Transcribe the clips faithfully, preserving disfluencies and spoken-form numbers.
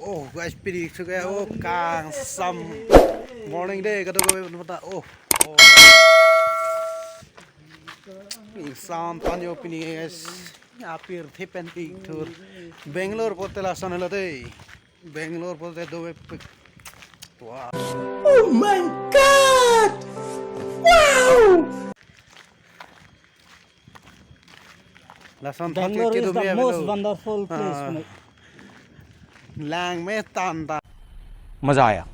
Oh guys, pini suka, oh, kangsam. Morning day, kadokave mata. Oh, oh. Kangsam tanyo pini guys. Apirthe pen pik thur. Bangalore pulote lason helo dei. Bangalore pulote dovepik. Wow. Oh my God! Wow! Lason thot Bangalore is kedum the ya most belo. Wonderful place. Ah. Langme tanta. मजा आया।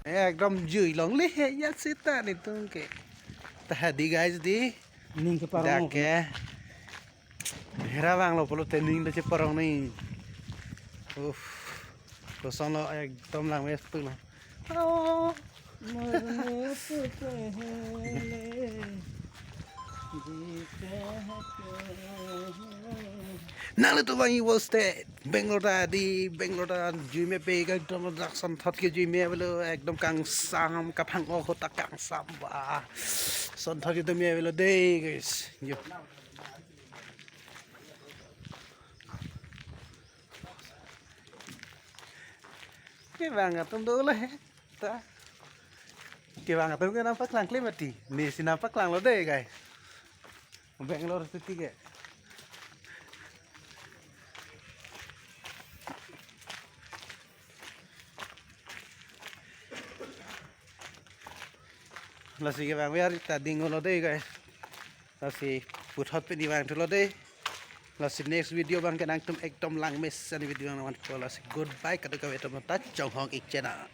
Ekdom jui longle he ya sita netum ke. Ta hadi guys dei. Ning ke parong. Dak ke. Hera vanglo pulote ning ta cheparong ni. Uff. Kosonlo ekdom langme pulo. Oh. Nanglitum abang iwal state Bangalore ta dei, Bangalore ta jui me pe ekdom lason thot ke jui me avelo, ekdom kangsam, kaphang-ok ahut ta kangsam ba. Lason thot ke dei me avelo dei guys. Yo. Kevang atum dolo he. Ta. Kevang atum ke nangpaklang klemati. Nesi nangpaklanglo dei guys. Bangalore city ke. Lasi kevang ver ta dinglo dei guys. Lasi puthot pini vangthulo dei. Lasi next video abang ke nangtum ekdom langmesen video nangvanpo, lasi goodbye kadokave atum ta chonghong ik channel.